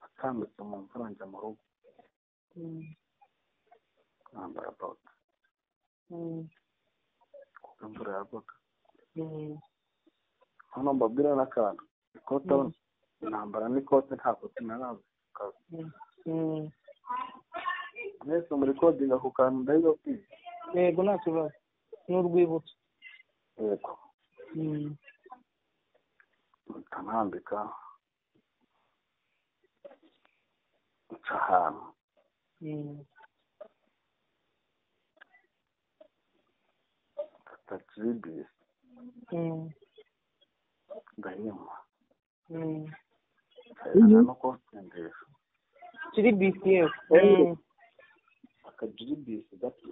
Atambutse mu mvura njya mu rugo. Nambara bote. Kuko imvura yagwaga. Hano mbabwira n'akantu. Ikote nambara n'ikote nta kote narambaye. Mwese muri kodinga ku kantu ndabibabwiye. Yego nta kibazo. Ni urwibutso. Yego. Nambika nca ahantu. Mfata jiribisi. Ndayinywa. Nshaka no kuwusindisha. Jiribisi yewe. Akajiribisi gato.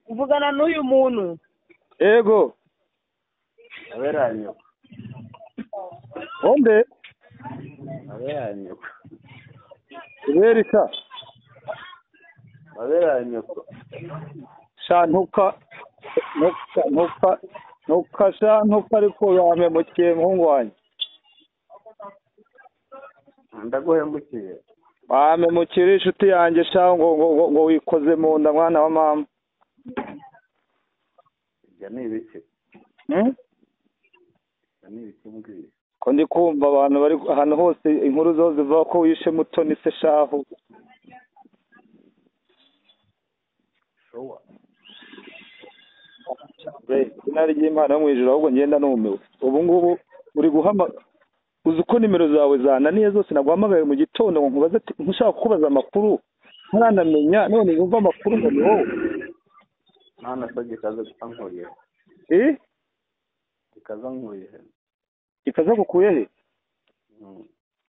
Vugana n'uyu muntu. Ego. Aberanye. Onde? Aberanye. Berika. Aberanye. Sha ntuka sha ntuka ariko yamemukiye muhungu wanjye. Ndaguhemukiye. Wamemukira inshuti yanjye sha ngo wikoze mu nda mwana wa mama. Ibyo ni ibiki? Ibyo ni ibiki mbwiye? Ko ndi kumva abantu bari ahantu hose inkuru zose zivuga ko wishe Mutoni se shahu. Showa. Izina ry'Imana yo mu ijuru ahubwo ngenda numiwe. Ubu ngubu uri guhama uzi ko nimero zawe zananiye zose naguhamagaye mu gitondo ngo nkubaze ntushaka kubaza amakuru ntaranamenya none wumva amakuru ngo ni wowe. Nana se gikaza nkuye. Gikaza nkuye. Gikaza gukuye he?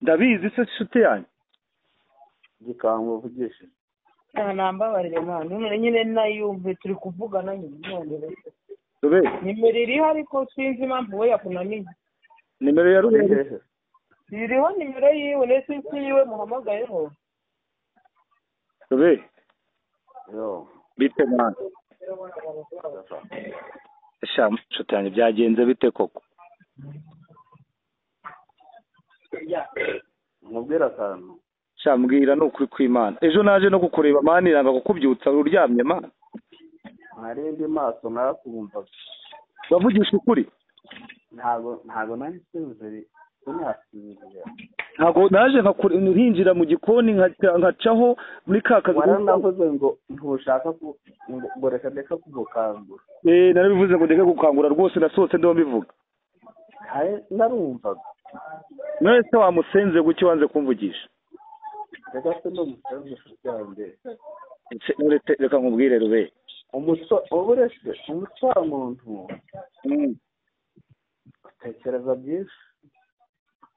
Ndabizi se nshuti yanjye. Gikanguvugishe. Nambabarire mwana none nyine nayumve turi kuvugana nyine none. Rube. Nimero iriho ariko sinzi impamvu we yakunaniye. Nimero ya Rube. Iriho nimero yiwe ndetse si yiwe muhamagayeho. Rube. Yo. Bite mwana. Sha nshuti yanjye byagenze bite koko? Mubwira akantu. Sha mbwira ni ukuri kw'Imana. Ejo naje no kukureba mani iranga kukubyutsa uryamye mani. Nari ndi maso narakumva. Wavugisha ukuri? Ntago nari sinziriye. Sinasinziriye. Ntago naje nkinjira mu gikoni nkacaho muri ka kazi. Waranavuze ngo ntushaka ngo reka ndeka kugukangura. Narabivuze ngo ndeke gukangura rwose nasohotse ndiho mbivuga. Narumvaga. None se wamusenze guki wanze kumvugisha? Reka se n'umusenze inshuti yanjye. Reka nkubwire Rube. Umutwe wa muntu utekereza byinshi.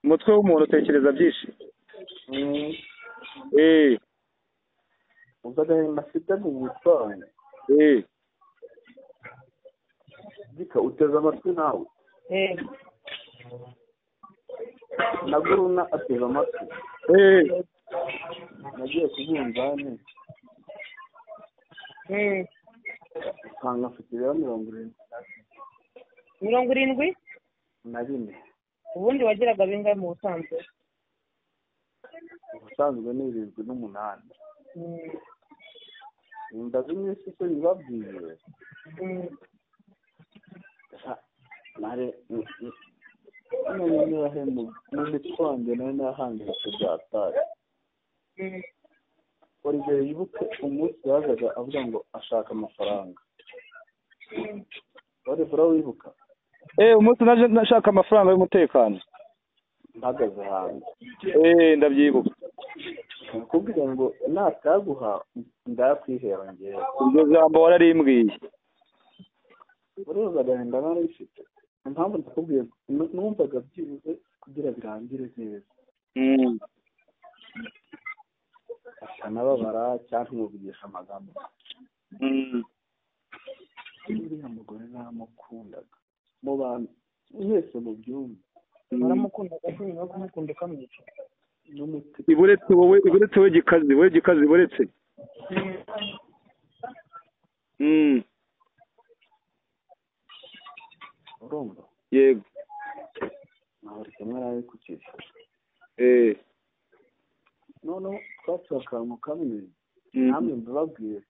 Umutwe w'umuntu utekereza byinshi. Ubwo agahinda afite mu mutwe wanjye. Gika uteze amatwi nawe. Na Guruna ateze amatwi. Nagiye ku munzani. Usanga mfite ibiro 70. 74? Ubundi wagiraga bingahe mu busanzwe? Ubusanzwe ni 78. Imbaga iminsi se bibabwiye. Nare mu mitwe wanjye nari nahangayitse byatari. Olivier yibuke umunsi yazaga avuga ngo ashaka amafaranga. Olivier wibuka? Umunsi naje nashaka amafaranga y'umutekano. Mpagaze hanze. Ndabyibuka. Nakubwira ngo nataguha ndakwihera ngewe. Iryo jambo wararimbwiye. Urumva agahinda nari mfite. Impamvu ndakubwiye numvaga byibuze kugira birangire neza. Akanababara cyangwa nkamuvugisha amagambo. Uriya mugore naramukundaga. Mu bantu mwese mubyumva. Naramukundaga nyuma yo kumukunda ukamwica. Iburetse wowe, iburetse we Gikazi, we Gikazi iburetse. Urumva? Yego. Buri kimwe arabikukije. Noneho twapfuye akantu kamwe namwe mbibabwiye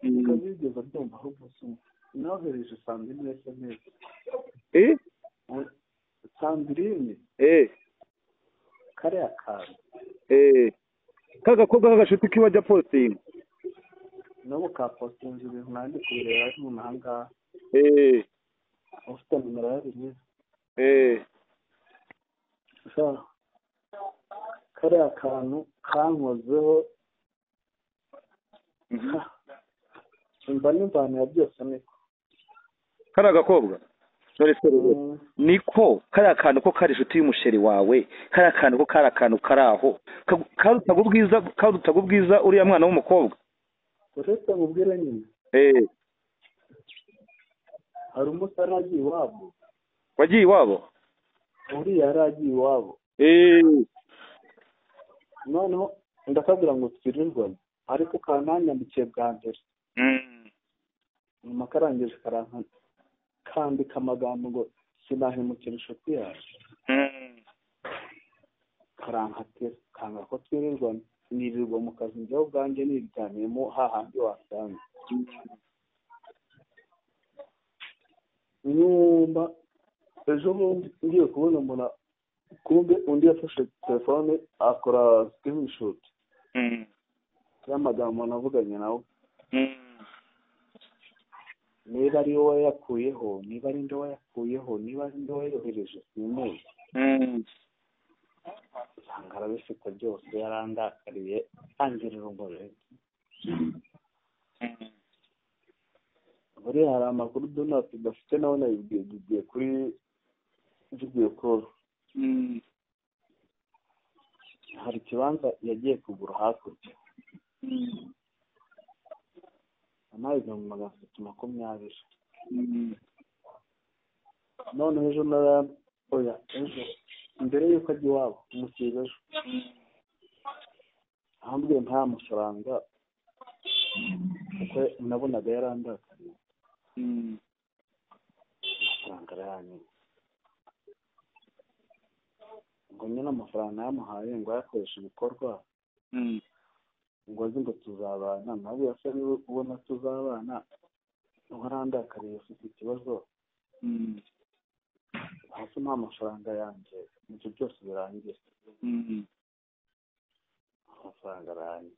ukabigeza byumva ahubwo nohereje Sandrine SMS. Sandrine kariya kantu kagakobwa k'agashuti kiwajya posting nabo ka postinze ibintu nanjye kubireba ari mu mahanga. Ufite nimero ya biriza. Kariya kantu kankozeho mba n'imvano ya byose niko kariya gakobwa niko kariya kantu ko kari inshuti y'umusheri wawe, kariya kantu ko kari akantu kari aho karutaga ubwiza uriya mwana w'umukobwa. Uretse nkubwire nyine hari umunsi yari agiye iwabo. Wagiye iwabo? Uriya yari agiye iwabo. Noneho ndakabwira ngo twirirwane, ariko kananyandikiye bwa mbere. Nyuma karangije kandika amagambo ngo sinahemukira inshuti yawe. Karankatira kanga ko twirirwana, nirirwa mu kazi njyewe ubwanjye niryamiyemo hahandi wasanga. Nyumba ejo bundi ngiye kubona mbona kumbe undi yafashe telefone akora screenshot y'amagambo navuganye nawe. Niba ari wowe wayakuyeho, niba ari nde wayakuyeho, niba ari nde wayohereje simuzi. Usanga arabifite byose, yarandakariye angirira umurego. Buriya hari amakuru Donat udafite nawe nayibwiye kuri video call. Hari ikibanza yagiye kugura hakurya. Amaye 320. None ejo oya ejo mbere yuko ajya iwabo umusiga ejo ahambwiye nta mafaranga kuko nabonaga yarandakariye. Amafaranga arayanyuma ngo nyine amafaranga yamuhaye ngo ayakoreshe ibikorwa ngo azi ngo tuzabana, nawe yasa niba ubona tuzabana warandakariye ufite ikibazo hasi nta mafaranga yanjye ibyo byose birangira. Amafaranga aranjye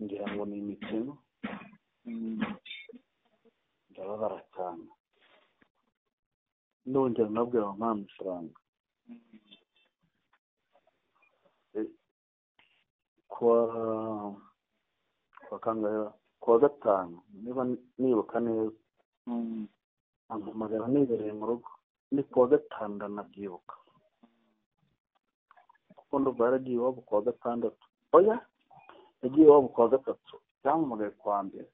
ngira ngo ni imikino. Ndababara cyane nongera nabwira ngo nta mafaranga. Kuwa kangahe? Kuwa gatanu niba nibuka neza. Ampamagara nibereye mu rugo ni kuwa gatanu ndanabyibuka kuko ndumva yaragiye iwabo kuwa gatandatu. Oya yagiye iwabo kuwa gatatu, yampamagaye kuwa mbere.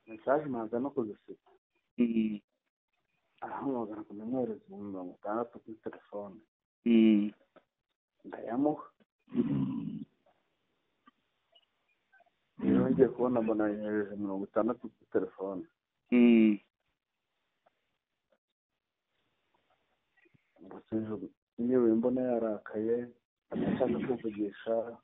Mesaje manza no kuzisiga. Arahamagara ngo ndamwohereze 60,000 kuri telefone. Ndayamuha. Rero ngiye kubona mbona yohereje 60 kuri telefone. Niba mbona yarakaye adashaka kuvugisha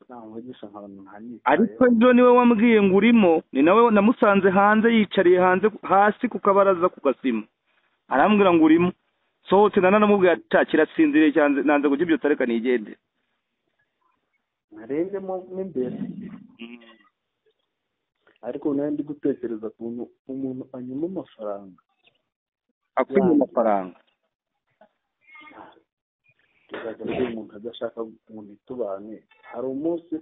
namuvugisha nkabona ntanyitayeho. Ariko ejo niwe wambwiye ngo urimo, ni nawe namusanze hanze yicariye hanze hasi ku kabaraza ku gasima, arambwira ngo urimo. Sohotse nanamubwiye ati kirasinziriye cyane nanze kujya ibyo tareka nigende. Narengemo n'imbere. Ariko nawe ndi gutekereza ukuntu umuntu anyuma amafaranga. Akwima amafaranga. Tuzajya muri umuntu adashaka ngo ntitubane. Hari umunsi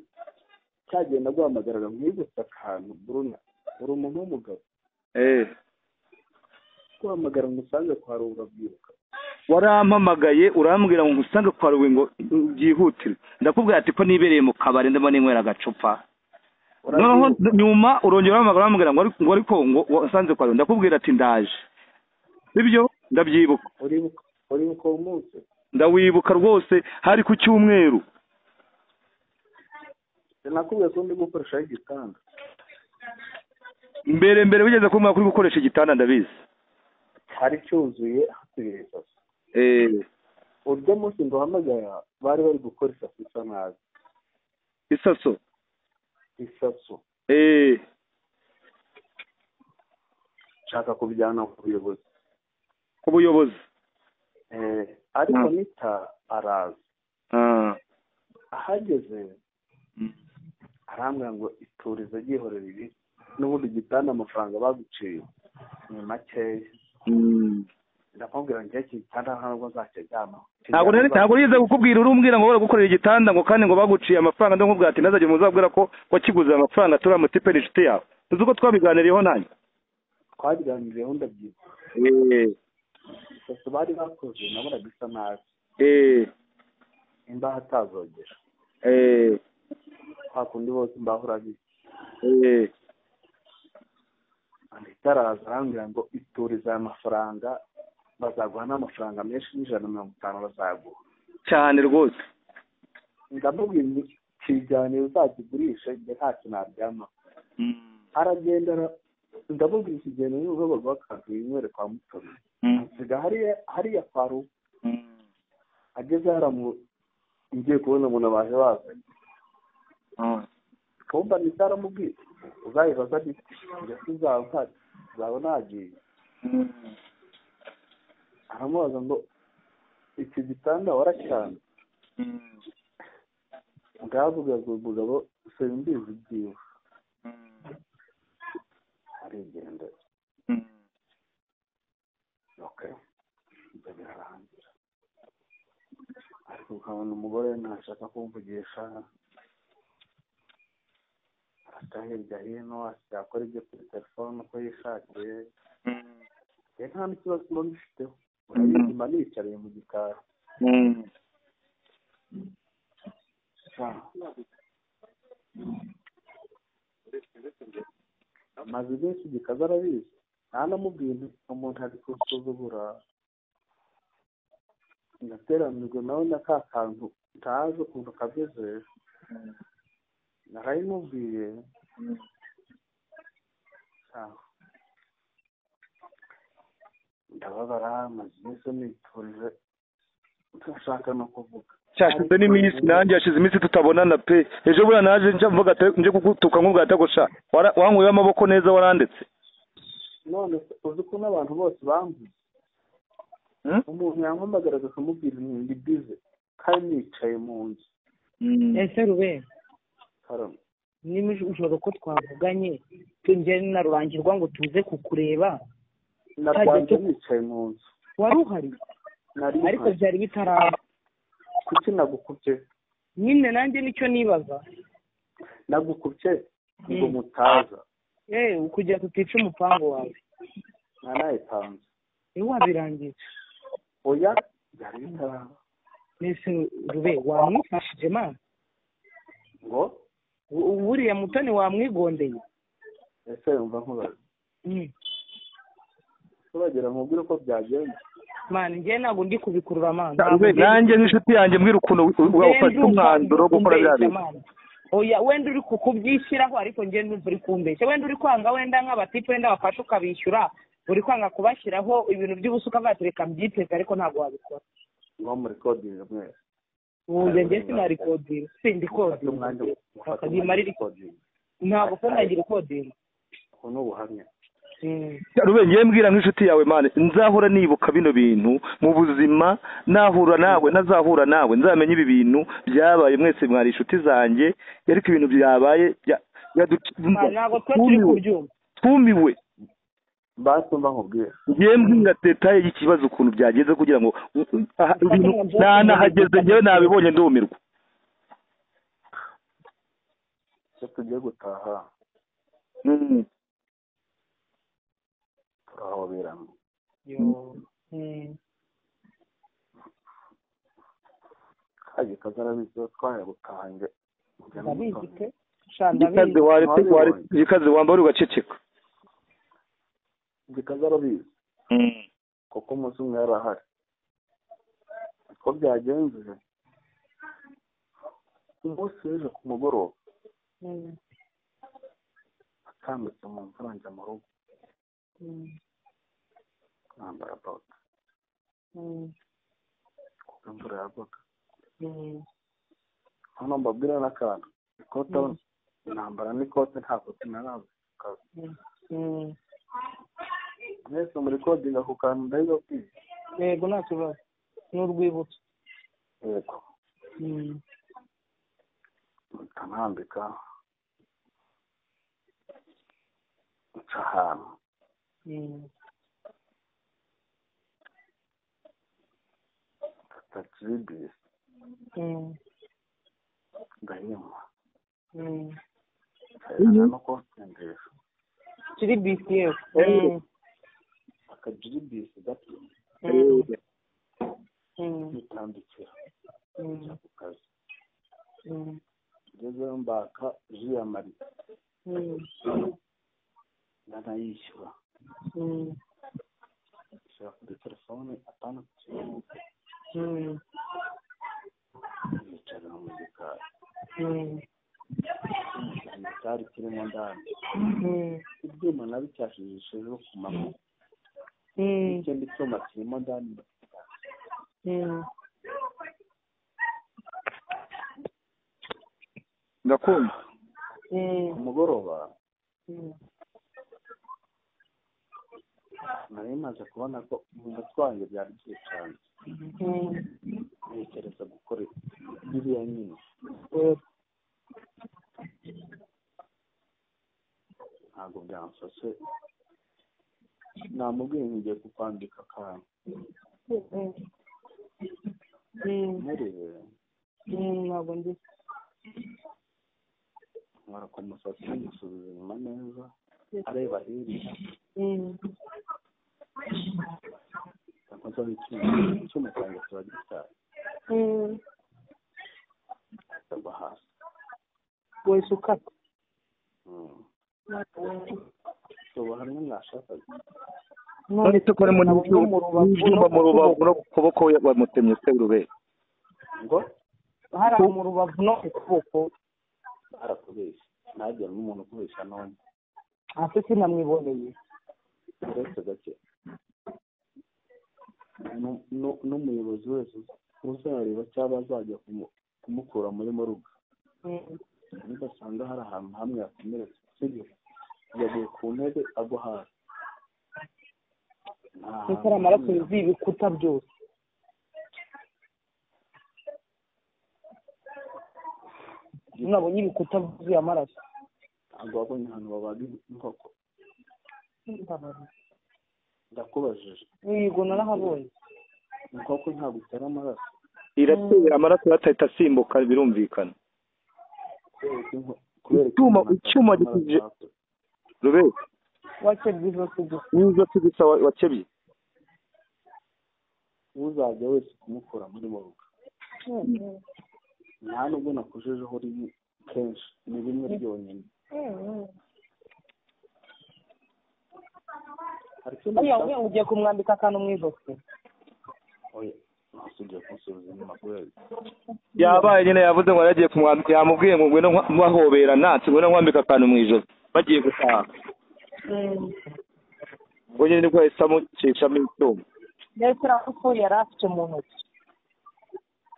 cyagenda guhamagaraga nkwibutsa akantu Bruna, uri umuntu w'umugabo. Guhamagara ngo usange kwa Rubu urabyibuka. Warampamagaye urambwira ngo usange kwa Rubu ngo byihutire. Ndakubwira ati ko nibereye mu kabari ndimo ninywera agacupa. Noneho nyuma urongera uramagara urambwira ngo ariko ngo wasanze kwa Rubu, ndakubwira ati ndaje. Sibyo? Ndabyibuka. Uribuka uwo munsi? Ndawibuka rwose, hari ku cyumweru. Sinakubwiye ko ndi gukoresha igitanda. Mbere wigeze kumbwira ko uri gukoresha igitanda ndabizi. Cyari cyuzuye hasigaye isaso. Uryo munsi nguhamagara bari bari gukora isaso isa nabi. Isaso? Isaso. Nshaka kubijyana ku buyobozi. Ku buyobozi? Ariko Nita araza. Ahageze arambwira ngo iturize ryihorera ibi n'ubundi gitanda amafaranga baguciye ni makeya. Ndamubwira ngo iki gitanda ntabwo nzakiryamaho. Ntabwo nigeze kukubwira urumbwira ngo baragukorera igitanda ngo kandi ngo baguciye amafaranga ndamubwira ati ntazajye muzabwira ko wakiguze amafaranga turiya mutipe ni inshuti yawe. Uzi ko twabiganiriyeho nanjye? Twabiganiriyeho ndabyibuka. Isaso bari bakoze nabonaga isa nabi. Imbaho atazogera. Kwa kundi bose imbaho urabizi. Anita araza arambwira ngo iturize aya mafaranga bazaguha n'amafaranga menshi n'150 bazaguha. Cyane rwose. Ndamubwira nti kijyane uzakigurishe njye ntacyo naryamaho. Aragenda ndamubwira ikigendo n'ubwo baguha akantu winywere kwa Mutoni. Nsiga hariya kwa Rubu. Ageze haramu ngiye kubona umuntu baje bazanye. Kumva Nita aramubwira uzayibaza ati njye sinzaba mpari nzaba nagiye. Aramubaza ngo iki gitanda waracyanze? Ngavuga ngo umugabo simbizi ibyiwe. Arigendera. Okay. Ibyo birarangira. Ariko ukabona umugore ntashaka kumvugisha, arata hirya hino, asigaye akora ibyo kuri telefone uko yishakiye. Nta n'ikibazo mba mbifiteho. Urabizi mba nicariye mu gikari. Amaze iminsi Gikaze arabizi. Ntanamubwiye nti umuntu ari kunsuzugura. Ndateranijwe nawe na ka kantu ntazi ukuntu kameze. Narabimubwiye. Ndababara maze iminsi niturije ntashaka no kuvuga. Cyashize n'iminsi nanjye yashize iminsi tutabonana pe. Ejo buriya naje nje mvuga nje kugutuka nkubwira ati gusha wankuyeho amaboko neza warandetse. None uzi ko n'abantu bose bambuze. Umuntu yampamagaraga akamubwira ndi bize kandi nicaye mu nzu. Ese Rube, nimujoro ko twavuganye njye na Rurangirwa ngo tuze kukureba, narwanze nicaye mu nzu. Wari uhari? Ariko byari bitaraba. Kuki nagukubye? Nyine nanjye nicyo nibaza. Nagukubye ngo mutaza. Kugira tutica umupango wawe. Nanayipanze. Wabirangije? Oya, byari bitaraba. Nese Rube wamwifashije mana? Ngo buriya Mutoni wamwigondeye? Ese yumva nkubaza. Turagera nkubwire uko byagenze. Mana njye ntabwo ndi kubikurura mana. Nanjye n'inshuti yanjye mbwira ukuntu wafata umwanzuro wo gukora bya bintu. Oya wenda uri kukubyishyiraho ariko njye ndumva uri kumbeshya. Wenda uri kwanga wenda nk'abatipe wenda bafasha ukabishyura, uri kwanga kubashyiraho ibintu by'ubusa ukavuga reka mbyiteze ariko ntabwo wabikora. Ngo muri coding mwese. Ubu njye sinarikodinga, sindikodinga. Ntabwo phone yanjye irikodinga. Ubu ni ubuhamya. Rube ngiye mbwira nk'inshuti yawe mane nzahora nibuka bino bintu mu buzima, nahura nawe ntazahura nawe nzamenye ibi bintu byabaye. Mwese mwari inshuti zanjye ariko ibintu byabaye ntabwo turi kubyumva. Twumiwe. Basumba nkubwira. Ngiye mbwira detaye y'ikibazo ukuntu byageze kugira ngo nahageze njyewe nabibonye ndumirwa. Icyo tugiye gutaha turahoberana. Kaje kazarabizi twaye gutaha ndabizi pe. Gikaze wambara ugaceceka. Gikaze arabizi kuko umunsi umwe yarahari. Uko byagenze umunsi w'ejo ku mugoroba Atambitse mu mvura njya mu rugo. Nambara bote. Kuko imvura yagwaga. Hano mbabwira n'akantu. Ikote nambara n'ikote nta kote narabuze. Mwese muri kodinga ku kantu ndabibabwiye. Yego nta kibazo. Ni urwibutso. Yego. Nambika nca ahantu. Mfata jiribisi. Ndayinywa. No kunsindisha. Jiribisi yego. Akajiribisi gato. Nitambikira. Njya ku kazi. Ngezeyo mbaka ji ya marite. Ndanayishyura. Nshyira kuri telefone atanu ku kintu. Nicara mu gikari. Cyari kirimo ndani. Ibyuma nabicyashishijeho ku manywa. N'ikindi cyuma kirimo ndani. Ndakumva. Ku mugoroba nari maze kubona ko mu mutwe wanjye byari byicanze. Ntekereza gukora biriya nyine. Ntabwo byamfashe. Namubwiye ngiye kukwandika akantu. Nkurebe. Ntabwo ndi. Nkora ku musatsi musubiza inyuma neza areba hirya. Nkozaho icyuma cyanjye kiba gityaye. Akagwa hasi. Wese ukata. Ubu hamwe mwashakaga. None se ko harimo n'ibyuma mu rubavu no ku kuboko bamutemye se Rube? Ngo? Hari mu rubavu no ku kuboko. Barakubeshya. Ntagira n'umuntu ukubeshya none. Ase sinamwiboneye. Uretse gake. N'umuyobozi wese uzareba cyangwa azajya kumukura muri moruga. Nidasanga hari ahantu hamwe yakomeretse sibyo? Yaguye ku ntebe agwa hasi. Kuko ari amaraso yuzuye ibikuta byose. Nabonye ibikuta byuzuye amaraso. Ntabwo wabonye ahantu babaga inkoko. Ndakubajije. Yego narahabonye. Inkoko ntabwo itera amaraso. Iratera amaraso atahita asimbuka birumvikana. Icyuma gikije Rube. Wakebye ijosi gusa. Ijosi gusa wakebye. Uzajya wese kumukura muri moruga. Nta nubwo nakojejeho rimwe kenshi ni rimwe ryonyine. Uriya ugiye kumwambika akantu mu ijosi. Oya, nasugiye kunsubiza inyuma kubera. Yabaye nyine yavuze ngo yaragiye kumwambika, yamubwiye ngo ngwino bahoberana, ati ngwino nkwambika akantu mu ijosi. Bagiye gutaha. Ubwo nyine nibwo yahise amucishamo icyuma. Ndetse ko yari afite mu ntoki.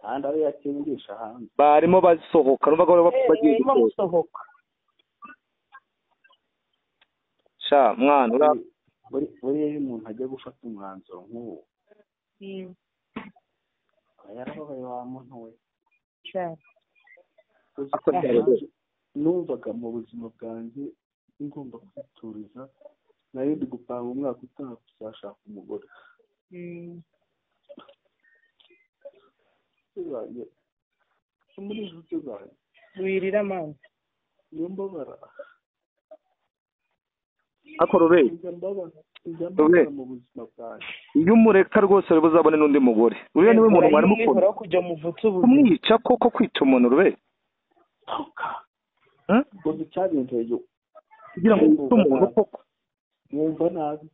Kandi ari yakingisha hanze. Barimo basohoka, numvaga bagiye gusohoka. Sha mwana ura buriya iyo umuntu ajya gufata umwanzuro nk'uwo yarababaye wa muntu we. Numvaga mu buzima bwanjye ngomba kwituriza, nari ndi gupanga umwaka utaha kuzashaka umugore. Muri inshuti zanjye wirira amazi niyo mbabara. Ako Rube, Rube mu buzima bwanjye. Iyo umureka rwose uri buzabone n'undi mugore. Uriya niwe muntu mwari mukunda. Kumwica koko kwica umuntu Rube. Gusa icyabinteye kugira ngo wice umuntu koko. Wumva nabi.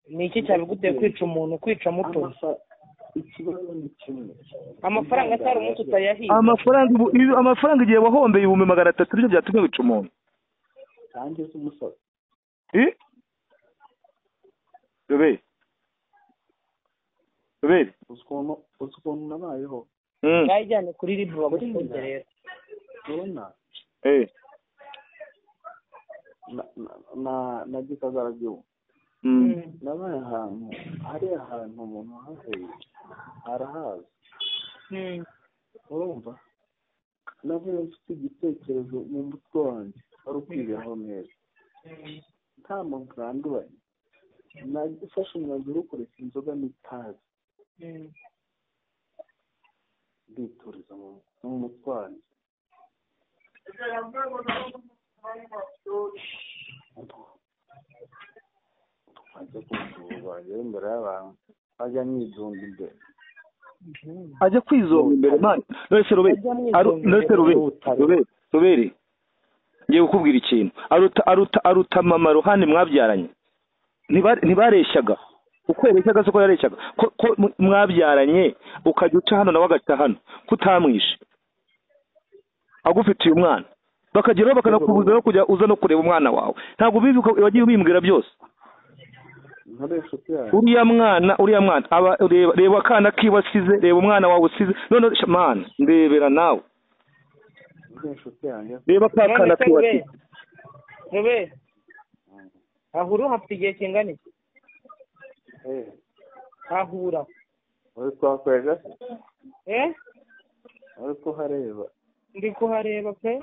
Ni iki cyabiguteye kwica umuntu, kwica muto? Ikibazo ni kimwe, amafaranga atari umunsi utayahiga. Amafaranga igihe wahombeye 300,000 nibyo byatumye wica umuntu. Kandi se umusazi Robert uzi ukuntu nabayeho. Yajyane kuri RIB bagufunze rero. Urabona na gikazarabyo nabaye ahantu hari ahantu umuntu haheye harahaza. Urumva navuye mfite igitekerezo mu mutwe wanjye wari ukwiberaho neza, nta muntu nanduranye. Nafashe umwanzuro wo kureka inzoga n'itabi, ndituriza mu mutwe wanjye. Ajya kumusura imbere y'abantu, ajya mwizonga imbere, ajya kwizonga imbere. Man, none Robert, Robert, ngiye kukubwira ikintu. Aruta mama Ruhani mwabyaranye. Ntibareshyaga. Uko yareshyaga siko yareshyaga. Ko mwabyaranye ukajya uca hano nawe agaca hano, kutamwishe agufitiye umwana, bakageraho bakanakubuza no kujya uza no kureba umwana wawe. Ntabwo ubizi uko wagiye ubimbwira byose. Uriya mwana aba reba akana kiwe asize, reba umwana wawe usize. None man, ndebera nawe. Reba akana kiwe asize. Rebe ahuru hafite igihe kingana iki? Ahura uri kuhakwega? Uri kuhareba? Ndi kuhareba pe,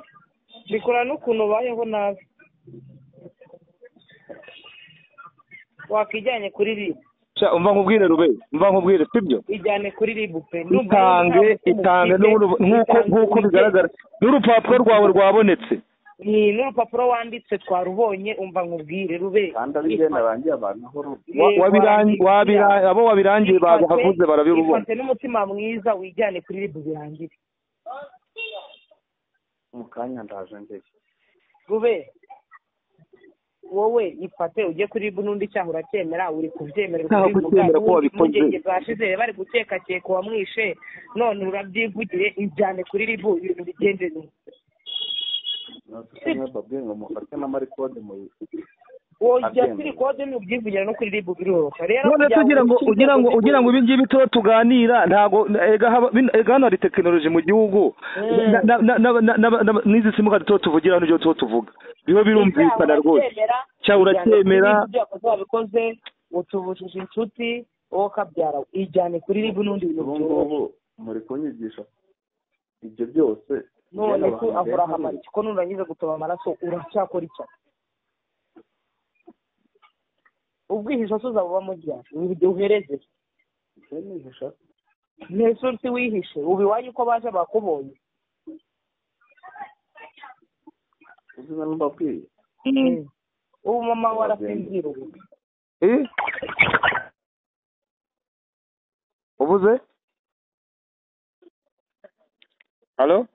ndikora n'ukuntu ubayeho nabi. Wakijyanye kuri RIB. Umva nkubwire Rube, umva nkubwire sibyo? Ijyane kuri RIB pe. Itange nk'uko bigaragara n'urupapuro rwawe rwabonetse. Ni n'urupapuro wanditse twarubonye. Umva nkubwire Rube, kandi abigenda bangiye abantu aho abo wabirangiye bahavuze barabibona. Ifate n'umutima mwiza wijyane kuri RIB birangire. Mu kanya ndaje ngeze. Rube wowe ifate ujye kuri RIB n'undi cyaha uracyemera, uri kubyemerera ko wabikoze. Bashize bari gukekakeka wamwishe, none urabyivugire. Ijyane kuri RIB ibintu bigende neza. Ujya kuri kode n'ubyivugira no kuri RIB biroroha. Rero ugira ngo ibi ngibi tuba tuganira ntago ega hano hari tekinoloji mu gihugu n'izi simukadi tuba tuvugira hano ibyo tuba tuvuga biba birumvikana rwose. Cyangwa uracyemera wabikoze, utubujije inshuti wowe kabyara. Ijyane kuri RIB n'undi bintu byoroshye. Muri kunyigisha ibyo byose. None ko ahora hamara iki ko nurangiza gutoba amaraso uracyakora icyo? Ubwihisho uzaba mujya uhereze nese uti wihishe ubu iwanyu ko baje bakubonye. Ubu mama warasinzira ubu. Ubuze? Halo?